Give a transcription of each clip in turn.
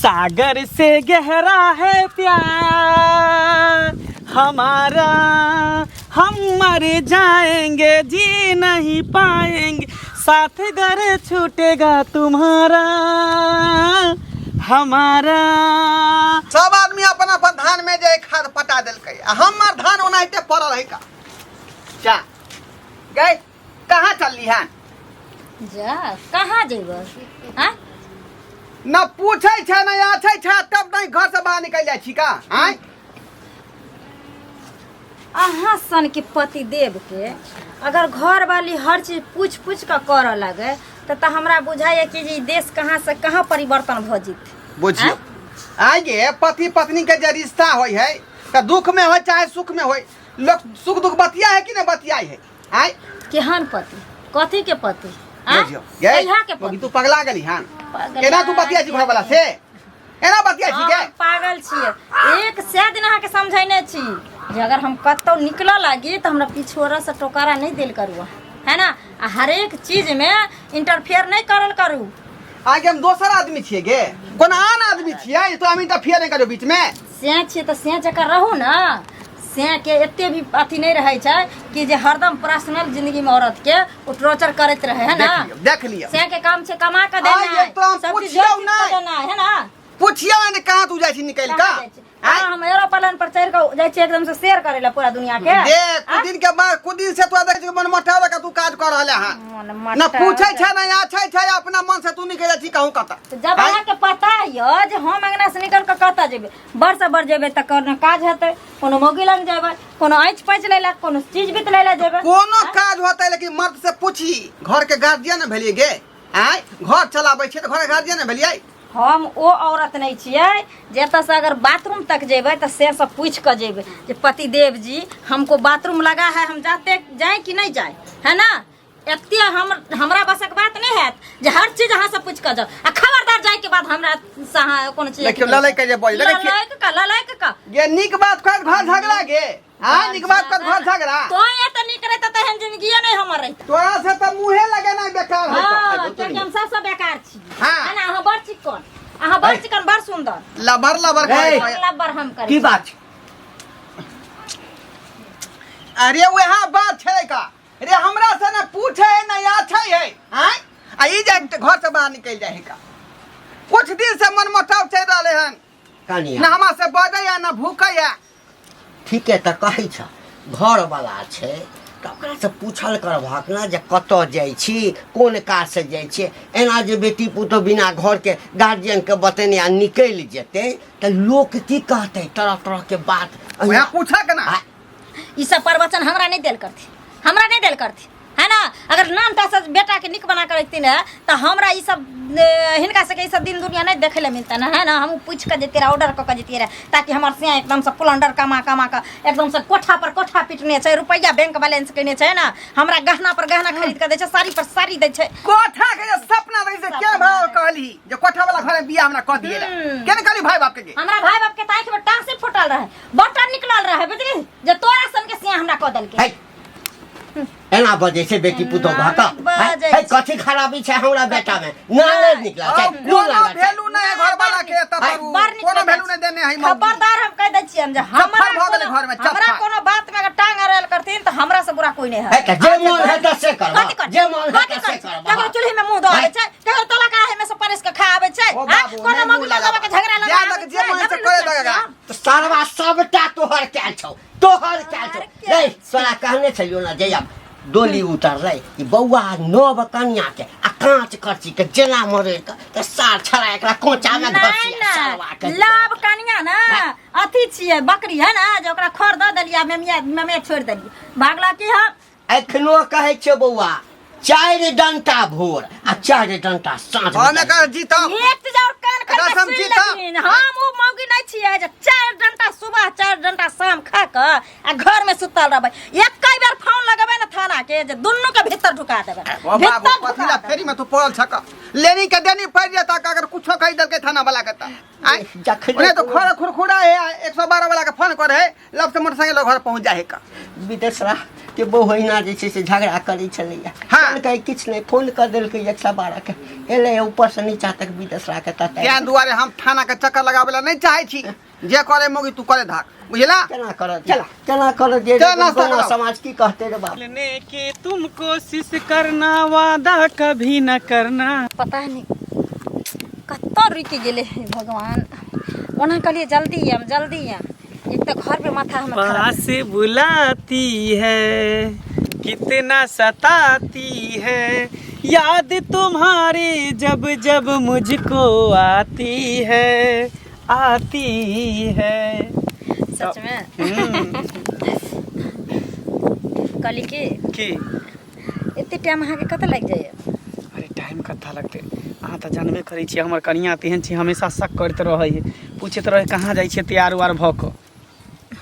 सागर से गहरा है प्यार हमारा, हम मर जाएंगे जी नहीं पाएंगे, साथ घर छूटेगा तुम्हारा हमारा। सब आदमी अपन अपन धान में जे खाद पटा देलकै आ हमर धान ओनाहिते पड़ल है का। जा गए, कहाँ चलली हन? जा, कहाँ जेबै? हाँ? न पूछै छै न आछै छै, तब नहीं घर से बाहर निकल जाइ छी का? आँय? अहाँ सन के पति देव के अगर घर वाली हर चीज पूछ पूछ कऽ करऽ लगे तऽ हमरा बुझाइए कि जे ई देश कहाँ से कहाँ परिवर्तन भऽ जेतै। बुझियौ आगे, पति पत्नी के जे रिश्ता होइ है तऽ दुख में हो चाहे सुख में होय, लोग सुख दुख बतिया है कि नहीं बतियाई है? आय? केहन पति? कथी के पति? आँय? बुझियौ गे। कहिया के मगी पति? तू पगला गेली हन। पगला केना तू बतिया छी घर वाला से? एना बतिया छी के? हम पागल छियै? 100 दिन अहाँके समझैने छी जे अगर हम कतहु निकलऽ लागी तऽ हमरा पिछोड़ा से टोकारा नहि देल करू, है ना? आ हरेक चीजमे इंटरफेयर नहि करल करू। आगे हम दोसर आदमी छियै गे? कोनो आन आदमी छियै तो हम इंटरफियर नहि करियौ बीच में? से छियै तऽ से जकाँ रहू ने। से के एते भी अथी नहि रहै छै कि जे हरदम पर्सनल जिंदगी में औरत के ओ टॉर्चर करैत रहे, है ना? देख लियौ, देख लियौ। से के काम छै कमा के आइ देना, जे तो हम सब चीज पुछियौ जोड़ नहि। के देना, है ना? पुछियौ ने, कहाँ तू जाइ छी निकलि कहाँ कऽ? जाइ छी? कहाँ हम एरोप्लेन पर चढ़ि कऽ जाइ छी एकदम से शेयर करै लए पूरा दुनिया के? देख, आ? कुछ दिन के बाद, कुछ दिन से तोरा देखै छी मन मोटाव के तू काज कऽ रहले हन। मन न मोटाव। पूछै छै न आछै छै, अपना मन से तू निकलि जाइ छी कहूँ कतऽ। तऽ जब अहाँके पता यऽ जे हम अंगना से निकल कऽ कतऽ जेबै, बड़ से बड़ जेबै तऽ कोनो काज हेतै, कोनो मौगी लग जेबै, कोनो ऐंच पैंच लै लए, कोनो चीज बीत लै लए जेबै। कोनो काज होतै लेकिन मर्द से पूछी। घर के गार्जियन भेलियै गे? आँय, घर चलाबै छियै तऽ घर के गार्जियन ने भेलियै? हम ओ औरत नहि छियै जे एतऽसँ अगर बाथरूम तक जेबै तऽ से सब पूछि कऽ जेबै जे पतिदेव जी, हमको बाथरूम लगा है, हम जाते जाए कि नहीं जाए, है ना? एते हम हमरा बसक बात नहीं हैत जे हर चीज अहाँ से पूछि कऽ जाउ। आ खबरदार, जाय के बाद हमरा से अहाँ कोनो चीज। देखियौ, ललैक के जे बजै, लगै छै- ललैक कऽ, ललैक कऽ। गे, नीक बात कहत घर झगड़ा गे? आँय, नीक बात कहत घर झगड़ा? तो ये तऽ नीक रहता तेहन जिंदगिए नहीं हमर रहता। तोरा से तऽ मुँहे लगेनाइ बेकार होइत। हाँ, कियाकि हम सबसँ बेकार छी। हाँ। है ना? अहाँ बड़ चिक्कन, अहाँ बड़ चिक्कन, बड़ सुंदर। लबर लबर ए, कहै छै। लब्बर हम करै की बात छै? अरे, वएह बात छै का रे, हमरा से ने पूछे है ने आछे है। आँय, आ ई जे घर से बाहर निकलि जाइ है का, कुछ दिन से मन मोटाव चलि रहलै हन। कनिया न हमरा से बजै है न भूकै है। ठीके तऽ कहै छ, घरवला छै तऽ ओकरासँ पूछल करबहक ने जे कतऽ जाइ छी, कोन काजसँ जाइ छी। एना जे बेटी पुतोह बिना घरके गार्जियनके बतेने आ निकलि जेतै तऽ लोक की कहतै? तरह तरहके बात। वएह पूछक ना। आ, ई सब प्रवचन हमरा नहीं देल करथि, हमरा नहीं देल करथि, है ना? अगर नाम टा से बेटा के निक बना के रखती ने तऽ हमरा ई सब हिनका सबके ई सब दिन दुनिया नहीं देखे ले मिलता ना, है ना? हम पूछ के जैती रहे, ऑर्डर कऽ के जैती रहे, ताकि हमर सिया एकदम से प्लंडर कमा कमा के एकदम से कोठा पर कोठा पिटने छै, रुपैया बैंक बैलेंस केने छै, है ना? हमरा गहना पर गहना खरीद के दै छै, साड़ी पर साड़ी दै छै। कोठा के जे सपना रही से के भाव कहली जे कोठा वाला घर में बियाह हमरा कह दिए? के ने कहली भाई बाप के? हमरा भाई बाप के तऽ आँखि में टाँसी फूटल रहे, बटन निकलल रहे, बुझली, जे तोरा सन के सिया हमरा कऽ देलकै। है, एना बजै छै बेटी पुतोह भऽ कऽ? बजै है, छै। कथी खराबी छै हमरा बेटा में? नाले निकला छै, कोनो लू लागल छै। वैल्यू नहीं है घर वाला के एतऽ पर उ। बड़ नीक कोनो लगै वैल्यू छै। नहीं देने है मौगी। खबरदार, हम कह दै छियनि जे हमरा भऽ गेलै कोनो- घरमे, चप्पा। हमरा कोनो बात में अगर टांग अड़ायल करथिन तऽ हमरा से बुरा कोई नहीं है। है तऽ जे मन हेतै से करबह। कथी कर? जे मन कथी हेतै से करै? करबह। ककरो चूल्ही में मुंह दऽ आबै छै, ककरो तला कड़ाही में से परसि के खा आबै छै, ओ आँय? बाबू, कोनो नहि मौगी मुँह लगाबऽ के झगड़ा जा लगा तक जे मन से करे लगेगा। तऽ सारवा सबटा तोहर कैल छौ, तोहर कैल छौ। तोहर रे, तोरा कहने छलियौ ने जहिया डोली उतरलै ई बौआ नव कनिया के आ काँच करची के जेना मरोड़ के तऽ सार छड़ा एकरा कोचा में नहीं घसिया सारवा ना के। लाभ कनिया ना अथी छियै, बकरी है ना, जे ओकरा खर दऽ देलियै आ मेमिया मेमिया छोड़ि देलियै, भागला की हम। एखनो कहै छियौ बौआ, चारि डंटा भोर आ चारि डंटा साँझ। हम एकर जीतब। एक चीज और कान खोल एकरा के हम सुनि जीतब। लेथिन, हम ओ मौगी नहीं छियै जे चारि डंटा सुबह चारि डंटा शाम खा कऽ आ घर में सुतल रहबै। एकै बेर फोन लगेबै ने थाना के जे दुनू के भीतर ढुका देबै। ओ बाबू, भीतर कथी ढुका ला देबै। फेरी में तू पड़ल छक? लेनी के देनी पड़ जाता अगर कुछो कहि देलकै थाना वाला के त आय। जखने ओने तो खर खुरखुरा है, 112 वाला के फोन करे है, लब से मोटरसाइकिल घर पहुंच जाए का। विदेशरा। के बहु अहिना जे छै से झगड़ा करै छलैया। हाँ। कहलकै किछु नहि, फोन कऽ देलकै 112 के, एलै ऊपरसँ नीचा तक बिदेसरा के ततै। तें दुआरे हम थाना के चक्कर लगाबै ला नहि चाहै छी। जे करे मोगी तू करे धाक, बुझला? केना करत? चला। केना करत जे चल, नाश्ता गाँव कराओ। समाज की कहते रे बाप? मिलने की तुम कोशिश करना, वादा कभी न करना। पता नहीं कतऽ रुकि गेलै हे भगवान। ओना कहलियै जल्दी आयब, जल्दी आयब, एक तऽ घर पे माथा हमर खराब। पास बुलाती है कितना सताती है, याद तुम्हारी जब जब मुझको आती है, आती है। सच में? कहली कि की? एते टाइम अहाँके कतऽ लागि जाइए? अरे टाइम कत्ता लगतै, अहाँ तऽ जानबे करै छियै हमर कनियाँ तेहन छै, हमेशा शक करैत रहै है, पूछैत रहै कहाँ जाइ छियै तैयार उआर भऽ कऽ,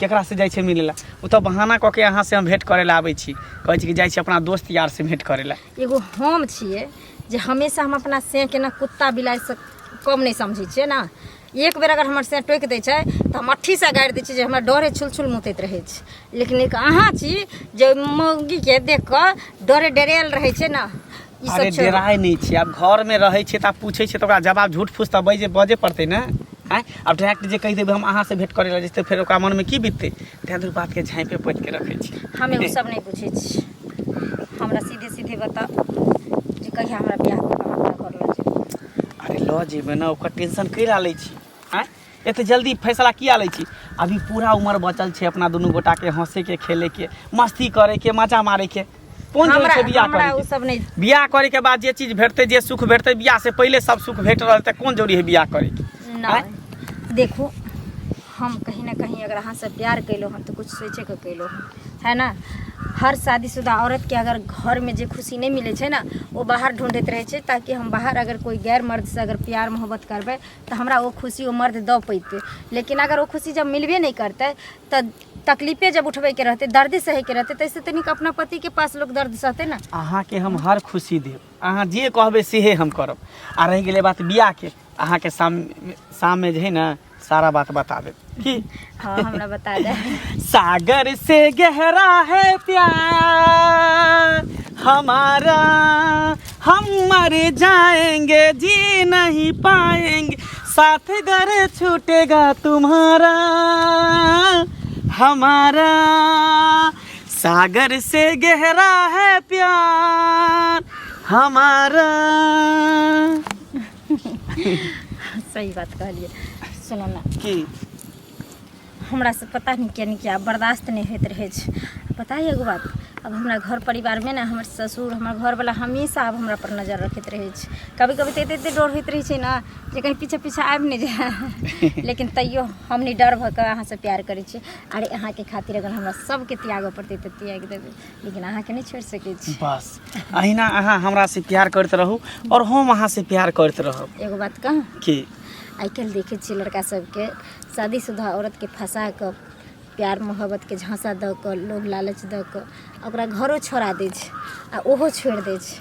केकरा से जाइ छै मिलै ला। ओ तऽ बहाना कऽ के अहाँ से हम भेंट करै ला आबै छी, कहै छी कि जाइ छी अपना दोस्त यार से भेंट करै ला। एगो हम छियै जे हमेशा हम अपना सेके ने कुत्ता बिलाइसँ कम नहि समझै छियै ने। एक बेर अगर हमर से टोकि दै छै तऽ हम अट्ठीसँ गारि दै छियै जे हमरा डरे छुल छुल मुतैत रहै छै। लेकिन एक अहाँ छी जे मौगीके देख कऽ डरे डरायल रहै छै ने। ई अरे सब छोड़ू। डराइ नहि छी, आब घरमे रहै छियै तऽ आब पूछै छियै तऽ ओकरा जवाब झूठ फूस तऽ बजे बजे पड़तै ने। आँय, आब डायरेक्ट जे कहि देबै हम अहाँसँ भेंट करै लए जेतै, फेर ओकरा मनमे की बीततै? ताहि दुआरे बातके झाँपि पोतिके रखै छी। हमे ओ सब नहि पूछै छी, हमरा सीधे सीधे बताउ जे कहिया हमरा बियाह कऽ कऽ अपना घर लऽ जेबै। अरे लऽ जेबै ने, ओकर टेंशन कैला लै छी? आँय, एते जल्दी फैसला किया लै छी? अभी पूरा उमर बचल छै अपना दुनू गोटाके हँसैके, खेलैके, मस्ती करैके, मजा मारैके। कोन जरूरी हमरा छै बियाह हमरा करैके? ओ सब नहि। बियाह करैके बाद जे चीज भेटतै, जे सुख भेटतै, बियाह से पहिले सब सुख भेट रहल तऽ कोन जरूरी है बियाह करैके? नहि, देखू, हम कहीं ना कहीं अगर अहाँसँ प्यार कयलहुँ हन तऽ कुछ सोचि कऽ कयलहुँ हन, है ना? हर शादीशुदा औरतके अगर घरमे जे खुशी नहि मिलै छै ने, ओ बाहर ढूँढैत रहै छै, ताकि हम बाहर अगर कोइ गैर मर्दसँ अगर प्यार मोहब्बत करबै तऽ हमरा ओ खुशी ओ मर्द दऽ पैतै। लेकिन अगर ओ खुशी जब मिलबे नहि करतै तऽ तकलीफे जब उठबैके रहतै, दर्दे सहैके रहतै, ताहिसँ तऽ नीक अपना पतिके पास लोक दर्द सहतै ने। अहाँके हम हर खुशी देब, अहाँ जे कहबै सेहे हम करब। आ रहि गेलै बात बियाहके, अहाँके शाम शाममे जे है ने सारा बात बता देब की। हाँ, हमरा बता दे। सागर से गहरा है प्यार हमारा, हम मर जाएंगे जी नहीं पाएंगे, साथ घर छूटेगा तुम्हारा हमारा। सागर से गहरा है प्यार हमारा। सही बात कहलियै। सुनू ने। की? हमरा से पता नहि किया नहि किया बर्दाश्त नहि होइत रहै छै। पता है एगो बात, अब हमरा घर परिवारमे ने हमर ससुर, हमर घरवला हमेशा आब हमरा पर नजर रखैत रहै छै। कभी कभी तऽ एते एते डर होइत रहै छै ने जे कहीं पीछे पीछे आबि नहि जाय, लेकिन तैयो हम नहि डर भऽ कऽ अहाँसँ प्यार करै छी। अरे अहाँके खातिर अगर हमरा सबके त्यागऽ पड़तै तऽ त्यागि देबै, लेकिन अहाँके नहि छोड़ि सकै छी। बस अहिना अहाँ हमरा से प्यार करैत रहू और हम अहाँ से प्यार करैत रहब। एगो बात कहूँ? की? आइ काल्हि देखै छियै लड़का सबके शादीशुदा औरतके फंसा कऽ प्यार मोहब्बतके झांसा दऽ कऽ, लोभ लालच दऽ कऽ ओकरा घरो छोड़ा दै छै आ ओहो छोड़ि दै छै।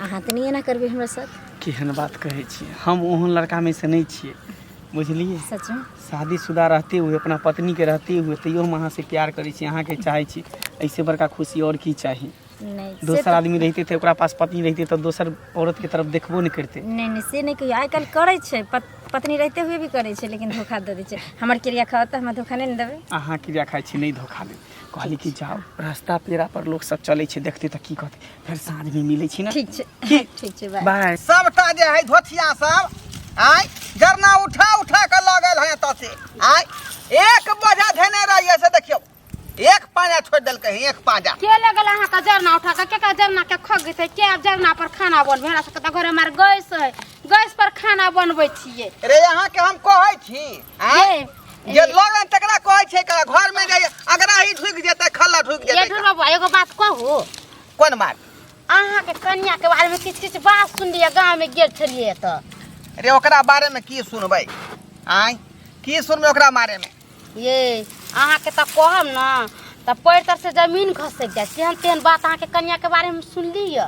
अहाँ तऽ नहि एना करबै हमरा साथ? केहन बात कहै छियै, हम ओहन लड़कामे से नहि छियै, बुझलियै? सचमे? शादीशुदा रहते हुए, अपना पत्नी के रहते हुए, तैयो हम अहाँ से प्यार करै छी, अहाँके चाहै छी। ऐसे बड़का खुशी और की चाही? नहि से दोसर आदमी रहिते तऽ ओकरा पास पत्नी रहिते तऽ दोसर औरत के तरफ देखबो नहि करते। नहि नहि, से नहि कहियौ। आइ काल्हि करै छै, पत्नी रहिते हुए भी करै छै, लेकिन धोखा दऽ दै छै। हमर क्रिया खाओ तऽ हमरा धोखा नहि ने देबै? अहाँ क्रिया खाइ छी, नहि धोखा देब। कहली कि जाओ, रास्ता पेरा पर लोक सब चलै छै, देखते तऽ की कहते? फेर साँझ में मिलै छी ने। ठीक छै। की? ठीक छै, बाय। बाय। सबटा जे है धोथिया सब आय जरना उठा उठा के लऽ गेल है एतऽ से। आय एक बोझा धेने रहिए से देखियौ एक पाँजा छोड़ि देलकै हँ, एक पाँजा। के लगल अहाँके जरना उठा के? केकर जरना के खग गेतै? के आब जरना पर खाना बनबै? हमरा सबके तऽ घरे मार गैस है, गैस पर खाना बनबै छियै। रे अहाँके हम कहै छी आँय ये, जे लगन तकरा कहै छै करा घर में जाइए अगरा ही ढुकि जेतै, खल्ला ढुकि ये जेतै। ढुलवा बौआ, एगो बात कहू? कोन बात? अहाँके कनिया के बारे में किछु किछु बात सुनलियै, गाँव में गेल छलियै तऽ। रे ओकरा बारे में की सुनबै? आँय की सुनबै ओकरा बारे में? ये अहाँके तऽ कहब ने तऽ पैर तर से जमीन खसकि जायत, तेहन तेहन बात अहाँके कनिया के बारे में सुनलियै।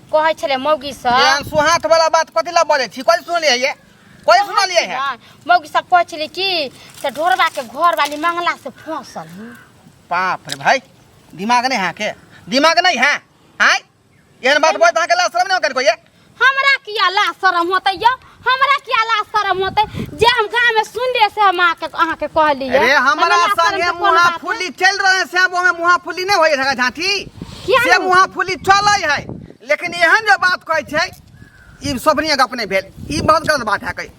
कहै छलै मौगी सब। एहन सुहाथ वाला बात कथी ला बजै छी? कथी सुनलियै ये? कथी सुनलियै है? मौगी सब कहै छलै कि से ढोरबा के घर वाली मंगला से फंसल। बाप रे भाई, दिमाग नहीं है के? दिमाग नहीं है आय एहन बात बोलत अहाँके लाज शरम नहीं कनिको ये हमरा किया ला शरम होतै यौ हमरा किया ला शरम होतै जे हम गाँव में सुनलियै से हम अहाँके अहाँके कहलियै अरे हमरा एहिमे ला शरम संगे के कोन मुहा बात है? फुली चल रहे हैं से में मुहा फुली नहीं होय है झांठी किया से नहि मुहा फुली चलै है लेकिन एहन जे बात कहै छै ई शोभनीय गप नहि भेल ई बहुत गलत बात है कही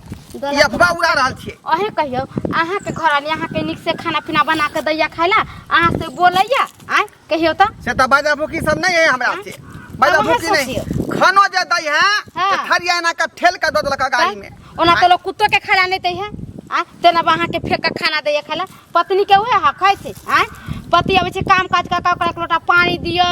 ई अफवाह उड़ा रहल छियै अहें कहियौ अहाँके घर आनी अहाँके नीक से खाना पीना बना के दैया खाय ला अहाँ से बोलैया आँय कहियौ तऽ से तऽ बाजा भूखी सब नहीं है हमरा से बाजा तब अहाँ भूखी नहीं खानो जे दै है हाँ। तऽ थरिया एना के ठेल के दऽ देलक गाड़ी में ओना तऽ लोग कुत्तो के खाना नहीं दै है आँय तेना अहाँके फेंक के खाना दैया खाय ला पत्नी के उहे हक है से आँय पति अबै छै काम काज कऽ के ओकरा एक लोटा पानी दियौ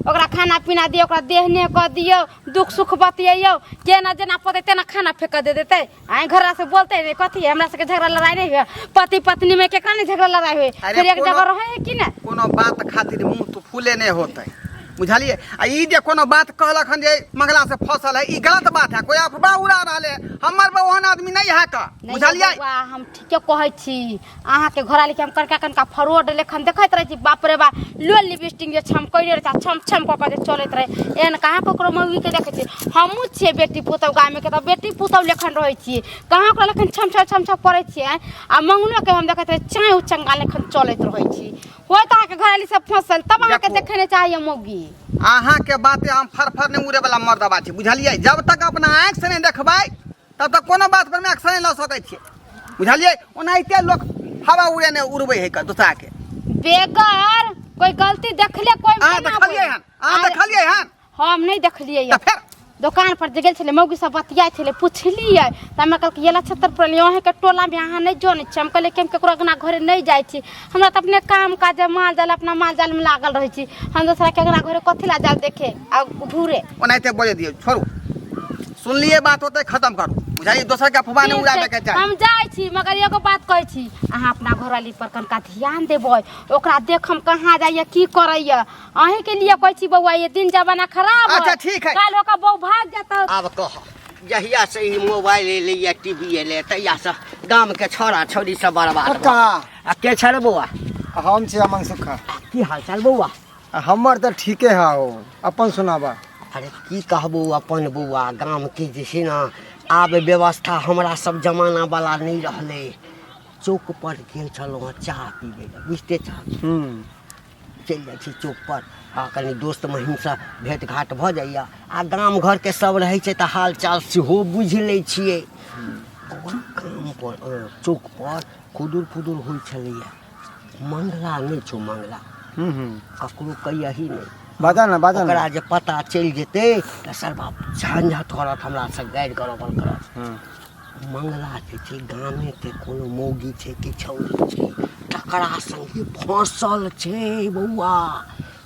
ओकरा खाना पीना दियौ ओकरा देह नेह कऽ दियौ दुख सुख बतियैयौ केना जेना पते तेना खाना फेंक के दे देतै आँय घरवा से बोलते नहीं कथी है हमरा सबके झगड़ा लड़ाई नहीं हुए पति पत्नी में केकरा नहीं झगड़ा लड़ाई हुए अरे फिर एक कोनो- जगह रहे है कि ना कोनो बात खातिर मुंह तो फूले नहीं होते बुझलिए आ ई जे कोनो बात कहलक हन जे मंगला से फसल है ई गलत बात है कोई अफवाह उड़ा रहल है हमर बा ओहन आदमी नहीं है का नहीं बुझलिए बौआ हम ठीके कहै छी अहाँके घरवाली के हम कनका कनका फरोड लेखन देखैत रहै छी बाप रे बा लो लिपस्टिक जे छमकैले रहै छै आ छम छम कऽ कऽ जे चलैत रहै एहन कहाँ ककरो मौगीके देखै छी हमहूँ छियै बेटी पुतहु गामके तऽ बेटी पुतहु लेखन रहै छियै कहाँ ओकरा लेखन छम छम छम छम करै छियै आँय? आ मंगनोके हम देखैत रहै चाँय उचंगा लेखन चलैत रहै छी होइत अहाँके घरवाली सब फँसल तब अहाँके देखू। देखै नहि चाहैए मौगी अहाँ के बाते हम फरफर नहीं उड़े वाला मर्दबा छी बुझलिए जब तक अपना आँखि से नहीं देखबै तब तक कोनो बात पर में एक्शन नहीं लऽ सकै छियै बुझलियै ओनाहिते लोक हवा उड़े ने उड़बै है दोसरा के बेगर कोई गलती देखले कोई अहाँ केना देखलियै बोली? हन अहाँ अरे, देखलियै हन हम नहीं देखलियै तऽ फेर दोकान पर जे गेल छलै मौगी सब बतियाइ छलै पुछलियै तऽ हमरा कहलकै ये छत्तर पर अहाँके टोलामे अहाँ नहि जनै छियै हम कहलियै कि हम ककरो अङ्गना घरे नहि जाइ छी हमरा तऽ अपने काम काज माल जाल अपना माल जालमे लागल रहै छी हम दोसराके अङ्गना घरे कथी लए जाउ देखे आ घूरे ओनाहिते बजे दियौ छोड़ू सुनलियै बात ओतै खत्म करू बुझलियै दोसर के अफवाह नहि उड़ाबे के चाही हम जाइ छी मगर एगो बात कहै छी अहाँ अपना घरवाली पर कनका ध्यान देबै ओकरा देखम कहाँ जाइए की करैए अहींके लिए कहै छी बौआ ये दिन जमाना खराब है अच्छा, ठीक है। काल्हि होकर बहू भाग जाता आब कह जहिया से ई मोबाइल एलैया टीवी एलै तहिया से गामके छौड़ा छौड़ी सब बर्बाद भऽ- कक्का आ के छै रे बौआ हम छी अमन सुखा की हाल चाल बौआ हमर तऽ ठीके है हो अपन सुनाबा अरे की कहबो अपन बौआ गामके जे छै ने आब व्यवस्था हमरा सब जमाना वाला नहि रहलै चौक पर गेल छलहुँ हँ चाह पीबै लए बुझिते छह हम्म चलि जाइ छी चौक पर आ कनि दोस्त महीमसँ भेँट घाट भऽ जाइए आ गाम घरके सब रहै छै तऽ हाल चाल सेहो बुझि लै छियै बौआ गाम पर चौक पर खुदुर फुदुर होइ छलैए मंगला नहि छौ मंगला हम्म हम्म ककरो कहियही नहि बता ना बता ना ओकरा जे पता चलि जेतै तऽ सरबा झंझट करत हमरा से गारि गरबल करत हाँ। मंगला जे छै गामेके कोनो मौगी छै कि छौरी छै तकरा संगे फँसल छै बौआ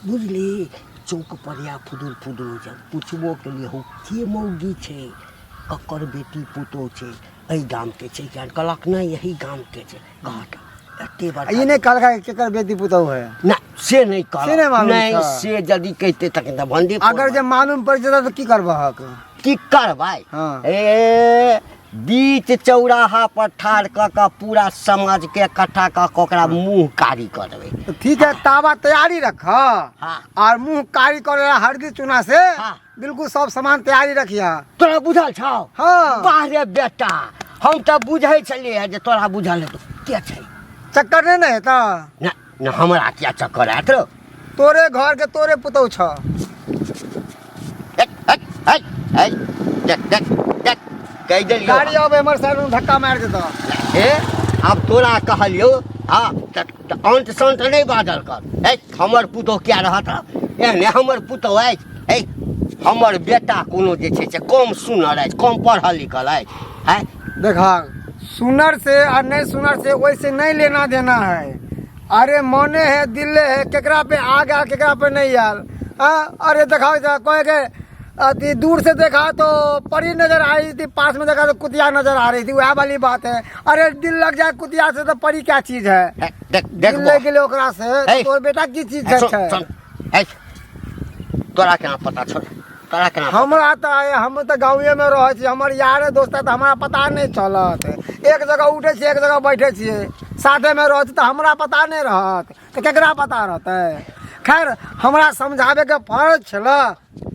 बुझली चौक पर या फुदुर फुदुर होइ छै पुछबो केलियै हौ के मौगी छै ककर बेटी पुतोह छै एहि गामके छै कि कहलक नहि एहि गामके छै कहत एते आ बड़का ई नहि कहलका कि केकर बेटी पुतहु है ना से नहि कहलक से नहि मालूम नहि छह? से यदि कहिते तखन तऽ भंडे अगर जे मालूम पड़ि जेतै तऽ की करबहक की करबै हाँ। ए बीच चौराहा पर ठाढ़ कऽ कऽ पूरा समाज के इकट्ठा कऽ कऽ ओकरा मुँह कारी कऽ देबै तऽ ठीक है तावा तैयारी रख हाँ। और मुंह कारी करे ला हल्दी चूना से हाँ। बिल्कुल सब सामान तैयारी रखिया तोरा बुझल छौ हाँ। वाह रे बेटा हम तऽ बुझै छलियै जे तोरा बुझल हेतौ के छै चक्कर नहीं ने हेता ना ना हमरा किया चक्कर आयत रौ तोरे घर के तोरे पुतहु छ हट, हट, हट, हट, देख देख देख कहि देलियौ गाड़ी आबे हमर साइड में धक्का मार देता हे आब तोरा कहलियौ हँ तऽ अंत संत नहि बाजल कर हे हमर पुतोह किया रहत एहने हमर पुतोह अछि हे हमर बेटा कोनो जे छै से कम सुनर अछि कम पढ़ल लिखल अछि हैं देखा सुनर से और नहीं सुनर से वैसे नहीं लेना देना है अरे मने है दिले है केकरा पे आ गया केकरा पे नहीं आयल हाँ अरे देखाओ जरा कहे के अथी दूर से देखा तो परी नजर आ रही थी पास में देखा तो कुतिया नजर आ रही थी वह वाली बात है अरे दिल लग जाए कुतिया से तो परी क्या चीज है हे, देख देख दिल लग गेलै ओकरा से हे। तोर बेटा की चीज सुन छै सुन हे तोरा केना पता छौ तोरा केना पता? हमरा तऽ हम तऽ गाँवेमे रहै छी हमर यार दोस्त तऽ हमरा पता नहि चलत एक जगह उठै छियै एक जगह बैठै छियै साथेमे रहै छी तऽ हमरा पता नहि रहत तऽ केकरा पता रहतै खैर हमरा समझाबैके फर्ज छलऽ,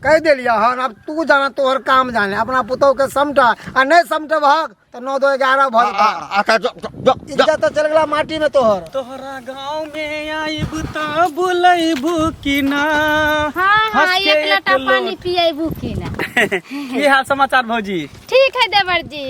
कहि देलियै हन। अब तू जाना, तोहर काम जाने। अपना पुतोहके समटा, आ नहि समटेबहक तऽ 9 2 11 भऽ जेतऽ। अच्छा, जो जो जो जो। इज्जत तऽ चलि गेला माटीमे तोहर। तोहरा गाँव में आइब त बुलैबू कि ना? हाँ हाँ। हंस के एक लोटा एक पानी लोट। पिएबू की ना? की हाल समाचार भौजी? ठीक है देवर जी,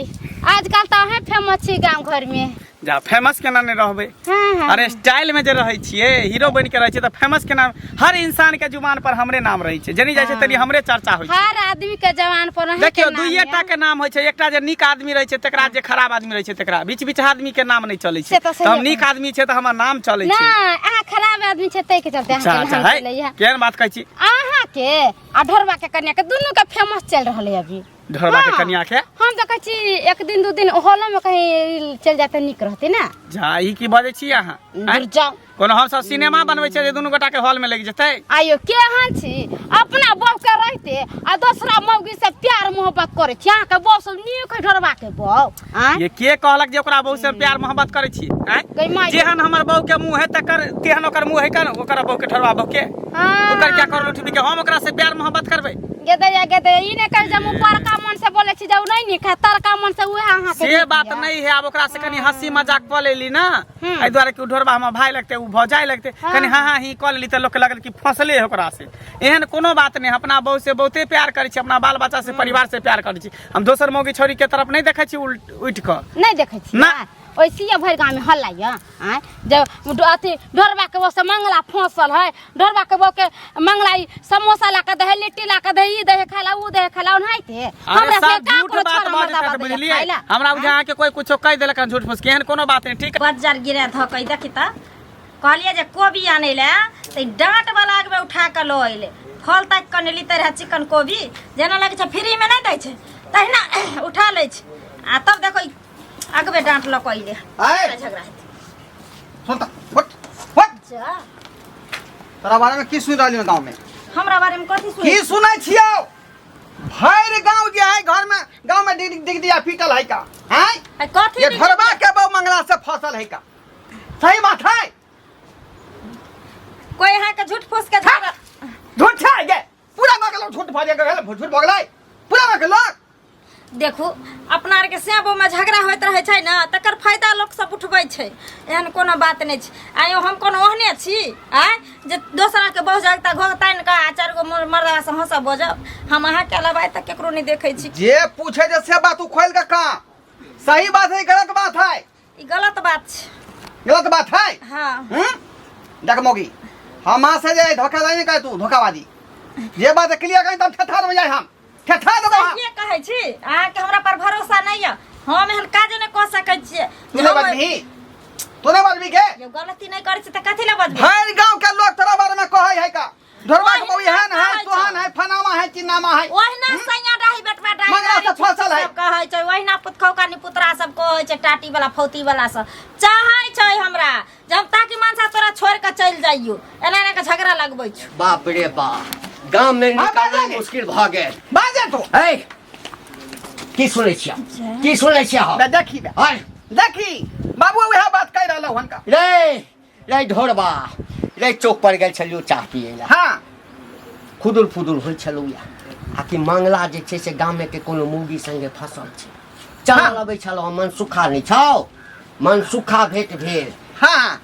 आजकल तो अहें फेमस छी गांव घर में। जा, फेमस केना नहि रहबै? हाँ हाँ। अरे, स्टाइल में जे रहै छियै, हीरो बनि के रहै छियै, तऽ फेमस केना? हर इंसान के जुबान पर हमरे नाम रहै छै। जनी जाइ छै तनी हमरे चर्चा होइ छै। हर आदमी के जवान पर अहें के देखियौ, नाम दुइये यऽ। टा के नाम होइ छै। एकटा जे नीक आदमी रहै छै तकरा, जे खराब आदमी रहै छै तकरा। बीच बीच आदमी के नाम नहि चलै छै। से तऽ तऽ हम सहिए। नीक आदमी छै तऽ हमर नाम चलै ना छै। अहाँ खराब आदमी छै, ताहि के चलते अच्छा अहाँके अच्छा नाम है चलैया। केहन बात कहै छी? अहाँ के आ ढोरबा के कन्या के, दुनू के फेमस चल रहल है अभी। ढोरबा के हाँ। कन्या के? हम तऽ कहै छी एक दिन दू दिन हॉलो में कहीं चलि जाते, नीक रहते ना। जा, ई की बजै छी अहाँ? आँय? दूर जाओ। कोनो हमसब सिनेमा बनबै छियै जे दुनू गोटा के हॉल में लागि जेतै? आइयो केहन छी, अपना बहू के रहते आ दोसरा मौगी से प्यार मोहब्बत करै छी। अहाँके बहू सब नीक है, ढोरबा के बहू आँय? ये के कहलक जे ओकरा बहू से प्यार मोहब्बत करै छी? आँय? गई माय। जेहन हमर बहू के मुंह है तकर तेहन ओकर मुंह है कन ओकर बहू के, ढोरबा बहू के। हाँ। ओकर क्या कर उठबी के हम ओकरा से प्यार मोहब्बत करबै? गेदैया गेदैया, ई नहि कहि जे हम ऊपरका मन से बोलै छी जे उ नहि नीक है, तरका मन से उएह अहाँके से नीक बात यऽ। नहीं है। आब ओकरा से कनी हंसी मजाक कऽ लेली ना, एहि दुआरे कि उ ढोरबा हमर भाय लगते, उ भौजाई लगते, कनी हाँ हाँ ही कऽ लेली तऽ लोक के लगल कि फंसले है ओकरा से। एहन कोनो बात नहीं। अपना बहू से बहुते प्यार करै छी, अपना बाल बच्चा से, परिवार से प्यार करै छी। हम दोसर मौगी छौरी के तरफ नहीं देखै छी उठि कऽ। नहि देखै छी? ना। वैसे भरि गाँव में हल्ला यऽ आँय, जब अथी ढोरबा के बहू से मंगला फंसल है, ढोरबा के बहू के मंगला ई समोसा ला के दे है, लिट्टी ला के दे, ई दे है खाला, ऊ दे है खाला, ओनाहिते अरे हमरा से सब का झूठ कोनो बात छोरा बाजैत मर्दा हेतै, बात बुझलियै? खाइला। हमरा बुझा अहाँके कोई कुछो कहि देलक हन झूठ फूस के, एहन कोनो बात नहीं, ठीक? बज्जर गिरे धऽ देखी तऽ कहलियै जे कोबी आनै लए तऽ ई डाँट वाला आगमे उठा कऽ लऽ अयलै। फल ताकि कऽ नहि लितै रहए चिकन कोबी। जेना लगै छै फ्रीमे नहि दै छै तहिना उठा लै छै। आ तब देखो, ई अगबे डाँट लऽ कऽ अयलै। आय। झगड़ा हेतै। सुन तऽ, हट हट। जा। तोरा बारे में की सुनि रहली गाँव में? हमरा बारेमे कथी सुनै? की सुनै छियौ? भरि गाँव जे है, घर में गाँव में डिग डिग दिया पीटल है का हैं? आ कथी ये डिग- घरबा के बहु मंगला से फसल है का? सही बात है? कोई अहाँके झूठ फूस के झगड़ा झूठ छै गे, पूरा गाँव के लोग झूठ भऽ गेल, झूठ भऽ गेलै पूरा गाँव के लोग। देखू, अपना आरके सेबोमे झगड़ा होइत रहै छै ने, तकर फायदा लोक सब उठबै छै। एहन कोनो बात नहि छै। आइयो हम कोनो ओहने छी आँय जे दोसराके बहु जगता घोघ तानि कऽ आ चारि गो मर्दवा से हँसब बजब? हम अहाँके अलावा आइ तक केकरो नहि देखै छी। जे पूछे जे से बात तू खोल के कह, सही बात है गलत बात है? ई गलत बात छै। गलत बात है? हाँ। हम्म? देख मोगी, हम से जे धोखा नहीं कर, तू धोखाबाजी ये बात क्लियर कहीं तब ठेठा देबै हम, ठेठा देबै हम। सहिए कहै छी, अहाँके हमरा पर भरोसा नहि यऽ। हम एहन काज नहि कऽ सकै छियै। तू नहीं बजबही, तू नहीं बजबी के? जब गलती नहि करै छी तऽ कथी लए बजबै? भरि गांव के लोग तोरा बारे में कहै है का ढोरबा के बउआ एहन है, कहै छौ। तोहन है, फनामा है, चिन्नामा है। ओहिना सैया डाही बेटवा डाही मंगला से डाही फसल है। सब कहै छै। ओहिना पुतखौका निपुतरा सब कहै छै। टाटी वाला फौती वाला सब चाहै छै हमरा जे हम ताकि मनसा तोरा छोड़ि कऽ चलि जाइयो, एना एना के झगड़ा लगबै छौ। बाप रे बाप, गाम में हाँ, निकलना बाजे। मुश्किल भऽ गेल। बाजे तो। ऐ, की सुनै छियै? की सुनै छियै हम? बे देखी बे। आय। देखी बाबू, वएह बात कहि रहलहुँ हनका। रे रे ढोरबा रे, चौक पर गेल छलियौ चाह पियै लए। हाँ। खुदुल फुदुल होइ छलौ या आ कि मंगला जे छै से गामे के कोनो मौगी संगे फसल छै। चलल हाँ। अबै छलहुँ, मन सुखा नहि छौ, मन सुखा भेट भेल। हाँ।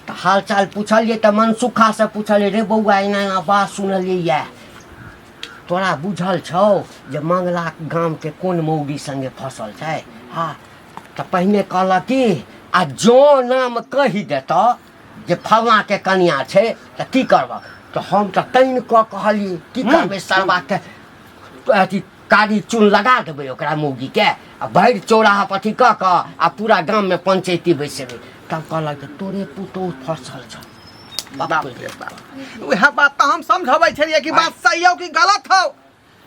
तऽ हाल चाल पुछलियै तऽ मन सुखा से पुछलियै, रे बौआ, एना एना बात सुनलियै या, तोरा बुझल छौ जे मंगला गामके कोन मौगी संगे फसल छै? हाँ, तऽ पहिने कहलक कि आ जँ नाम कहि देतऽ जे फल्लाँके कनियाँ छै तऽ की करबह? तऽ हम तऽ तानि कऽ कहलियै, की करबै सरबाके, अथी कारी चून लगा देबै ओकरा मौगीके आ भरि चौराहा पर अथी कऽ कऽ आ पूरा गाममे पंचैती बैसेबै। तब कहलक जे तोरे पुतोहु फसल छौ। बाप रे बाप, वएह बात तऽ हम समझबै छलियै कि बात सही हौ कि गलत हौ,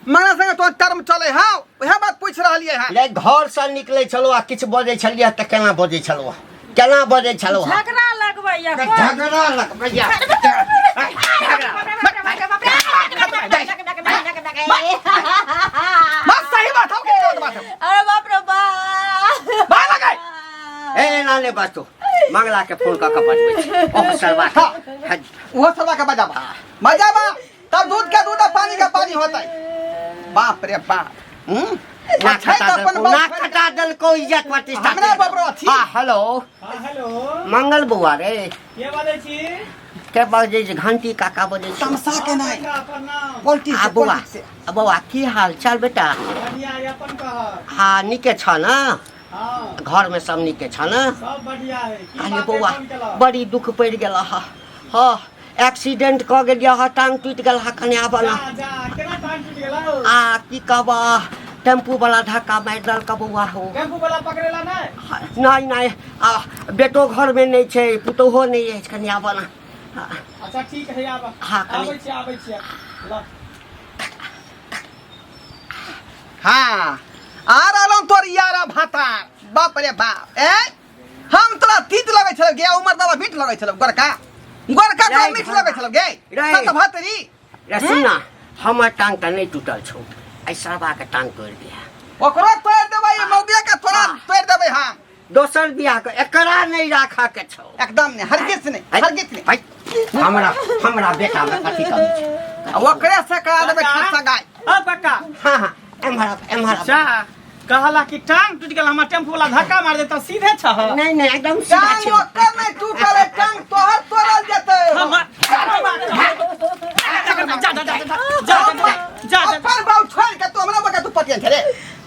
मने संगे तोहर टर्म चलै हौ, वएह बात पूछि रहलियै हँ। रे, घरसँ निकलै छलहुँ आ किछु बजै छलियै तऽ केना बजै छलहुँ, केना बजै छलहुँ? झगड़ा लगबैया। झगड़ा लगबैया। बात सही बात हौ कि गलत बात हौ? अरे बाप रे बाप। बात लगाई। ए, एना नहि बाजू। मंगला के फोन कऽ के बजबै छी ओहो सरवा के हाँ। ओहो सरवा के बजाबा बजाबा तब दूध के दूध आ पानी के पानी होतै बाप रे बाप हम्म? ना छै खटा तऽ अपन देलको बाप ना खटा देलको इज्जत प्रतिष्ठा हमरा बाप रे अथी। हाँ हेलो हाँ हेलो मंगल बौआ रे के बाजै छी के बजै छै घंटी काका बजै छै तमसा के नहि प्रणाम पॉलिटिक्स आ से बौआ पॉलिटिक्स से आ बौआ की हाल चाल बेटा बढ़िया है अपन कह हाँ नीके छ न हाँ घर में सब नीके छ न सब बढ़िया है की कहलियै बात बौआ है फोन केलह? बड़ी दुख पड़ि गेल हा हँ एक्सीडेंट कऽ गेलियै हँ टांग टूटि गेल हँ कने आबऽ जा न जा केना टांग टूटि गेलौ आ की कहबह टेम्पू वाला धक्का मारि देलक बौआ हो टेम्पू वाला पकड़ेला नहि नहि नहि आ बेटो घरमे नहि छै पुतोहो नहि अछि कनि आबऽ न अच्छा ठीक है आब हाँ, कनि। आबै छी आबै छी ल हाँ आ रहलौं तोर यारा भातार बाप रे बाप ए हम तोरा तीत लगै छलौ गे उमर दबा मीठ लगै छलौ गोरका गोरका तोरा रे, मीठ लगै छलौ गे रे। सत भतरी रे सुन न हमर टांग तऽ नहि टूटल छौ एहि सरबाके टांग तोड़ि दिया ओकरो तोड़ देबै ई मौगिया के तोरा तोड़ देबै हम दोसर बियाह के एकरा नहि राखऽ के छौ एकदम नहि हरगिज नहि हरगिज नहि है, हमरा हमरा बेटा मे कथी कमी छै आ ओकरे से करा देबै खस्सा गाय हाँ काका हाँ हाँ एम्हर आब, एम्हर आब। जा कहला कि टांग टूटि गेल हमर टेम्पू वाला धक्का मार देता सीधे छह नहि नहि एकदम सीधा टांग छै ओकर नहि टूटल है टांग तोहर तोड़ल जेतै हमर जा जा जा जा जा जा अपन बाप छोड़ के तू हमरा बका तू पटियन छे रे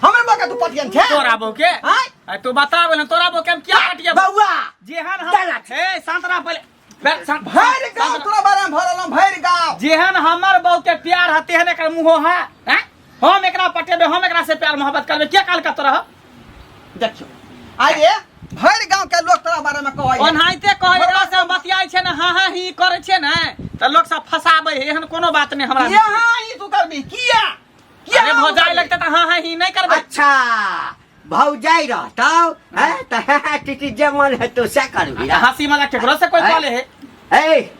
हमरा बका तू पटियन छे तोरा बहू के आँय? आ तू बताब ने तोरा बहू के हम क्या पटिया बौआ जेहन हम चल। ए शांत रह पहले बैठ, शांत भरि गाँव तोरा बारे में भरल भरि गाँव जेहन हमर बहू के प्यार है तेहन एकर मुँहो है हैं? हम एकरा पटेबे हम एकरा से प्यार मोहब्बत करबे के काल का तोरा देखियो आइए भरि गाँव के लोग तोरा बारे में कहै है। ओनाहिते कहै एकरा से हम बतियाइ छै ने हाँ हाँ ही करै छै ने तऽ लोक सब फसाबै है एहन कोनो बात नहि हमरा यहाँ ही तू करबी किया किया अरे भौजाई लगतै तऽ हाँ हाँ ही नहि करबै अच्छा भौजाई रहतौ हैं तऽ हे हे टीटी जे मन हेतौ से करबी तऽ हँसी मजाक केकरो से कोई है? कऽ ले है ए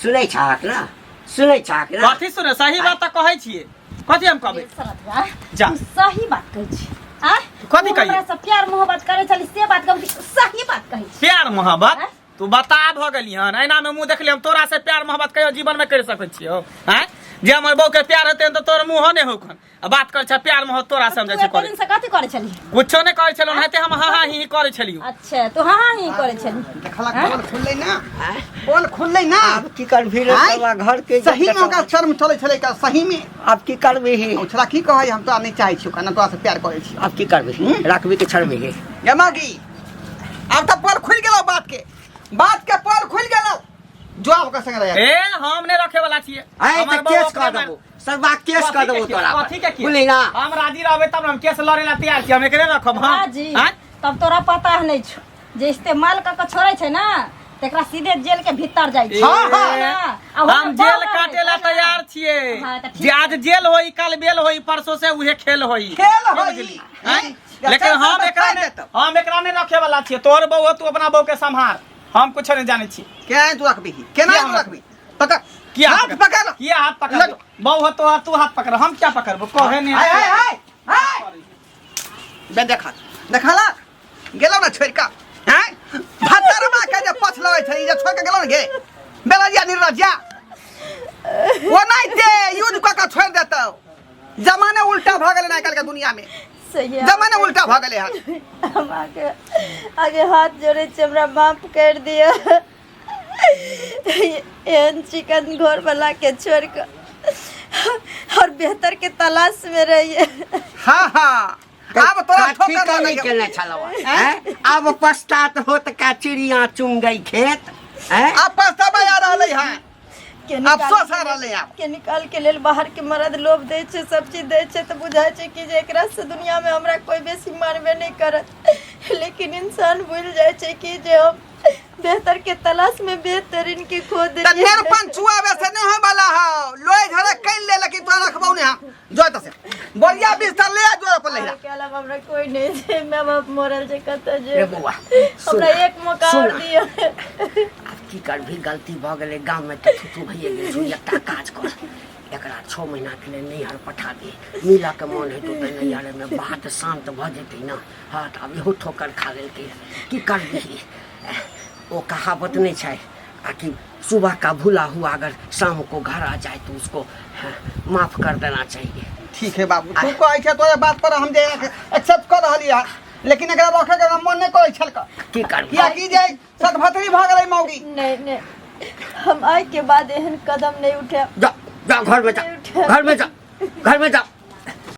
सुनै छहक ना सुनै छहक ना कथी सुने सही बात तऽ कहै छियै कथी हम कहबै सरतवा जा। तू सही बात कहै छी आँय? कथी तू कहियै? हमरा से प्यार मोहब्बत करै छली से बात कहू कि सही बात कहै छी प्यार मोहब्बत आँय? तू बता भऽ गेली हन ऐना में मुँह देखली हम तोरा से प्यार मोहब्बत कहियो जीवन में कर सकै छियौ आँय जे हमर बहू के प्यार हेतै तऽ तोर मुँहो नहि होखन आ बात करै छ प्यार मोहब्बत तोरा से हम तू जाइ छी एते करे दिन से कथी करै छली कुछो नहि करै छलहुँ ओनाहिते हम हाँ हाँ ही ही करै छलियौ अच्छा तू हाँ हाँ ही करै छली देखलक बोल खुललै ना बोल खुललै ना आब की करबही रे आँय? तोरा घर के सही में ओकरा शर्म चलै छलै का सही में आब की करबही ओ छला की कहै हम तोरा नहि चाहै छियौ ना तोरा से प्यार करै छियौ आब की करबही राखबी कि छोड़बही गे मागी आब तऽ पोल खुलि गेलौ बात के बात के पोल खुलि गेलौ जो आब ओकर संगे रह ए हम नहि रखे वाला छियै आइ हमर तऽ बहू केस कऽ ओकरे देबो सरबा केस कऽ देबो तोरा पर। कथी के केस? बुझली ना हम राजी रहबै तब ने हम केस लड़े ला तैयार छी हम एकरे रखब हाँ राजी आँय? तब तोरा पता नहीं छौ जे इस्तेमाल कऽ के छोड़ै छै ना तेकरा सीधे जेल के भीतर जाइ छै हाँ, हाँ। ना? आ ओकरा हम जेल बाहर काटे ला रहै छै ना। तैयार छियै हाँ, तऽ ठीक जे आज जेल होई कल बेल होई परसों से उहे खेल होई खेल की होई। बुझली? आँय? हैं? लेकिन चल, हम चल, एकरा चल, नहि चल। हम एकरा नहि रखे वाला छियै तोहर बहू हो, तू अपना बहू के सम्हार हम कुछो नहि जानै छी केना तू रखबी केना किया तू हम रखबी पकड़ किया हाथ पकड़ किया हाथ पकड़ लग। बहू हो तोहर तू हाथ पकड़ हम क्या पकड़बो कहे नहि हाय हाय हाय हाय बे देखा देखला गेलौ ना छोड़ के हैं भतरमा के जे पछ लगै छै ई जे छोड़ के गेलौ ने गे बेलजिया निर्लज्जा ओ नहीं ते यूज कऽ के छोड़ देतौ जमाने उल्टा भऽ गेलै आइ काल्हि के दुनिया में सही है। जमाने उल्टा भऽ गेलै हन हम आगे आगे हाथ जोड़े छी हमरा माफ कर दिअ एहन चिकन घर वाला के छोड़ के और बेहतर के तलाश में रहिए हाँ हाँ आब तोरा कथी ठोकर कमी लगै केने छलौ हैं? आब पश्चात होत का चिड़िया चुन गई खेत हैं? आब पछतावा आ रहलै हन के निकाल अफसोस आ रहलै आब के निकाल के लेल बाहर के मर्द लोभ दै छै सब चीज दै छै तऽ बुझाइ छै कि जे एकरा से दुनिया में हमरा कोई बेसी मानबे नहीं करत लेकिन इंसान भूल जाइ छै कि जे हम बेहतर के तलाश में बेहतरीन के खो त देलियै नेरपन चुआवे से नहीं होय वाला हौ लोय झड़े कैल ले लेकिन तोरा रखबौ नहीं हम जो त से बोरिया बिस्तर ले आ जोर पर ले के अलावा हमरा कोई नहीं छै माय बाप मरल छै कतऽ जे रे बौआ सुन हमरा एक मौका सुन और दिअ आब की करबही गलती भऽ गेलै गाममे तऽ थुथू भइए गेल छौ एकटा काज कर एकरा 6 महीनाके लेल नैहर पठा दे मिलऽके मोन हेतौ तऽ नैहरमे बात शान्त भऽ जेतै ने हँ तऽ आब इहो ठोकर खा लेलकै की करबिही ओ कहावत नहीं छै आ कि सुबह का भूला हुआ अगर शाम को घर आ जाए तो उसको हाँ, माफ कर देना चाहिए। ठीक है बाबू, तू कहै छै तोरे बात पर हम जे एक्सेप्ट कर रहली है, लेकिन एकरा रखे के मन नहीं करै छल का। की करबै? किया कि जे सतभतरी भऽ गेलै मौगी। नहीं नहीं, हम आइ के बाद एहन कदम नहीं उठायब। जा जा, घर में जा, घर में जा, घर में जा।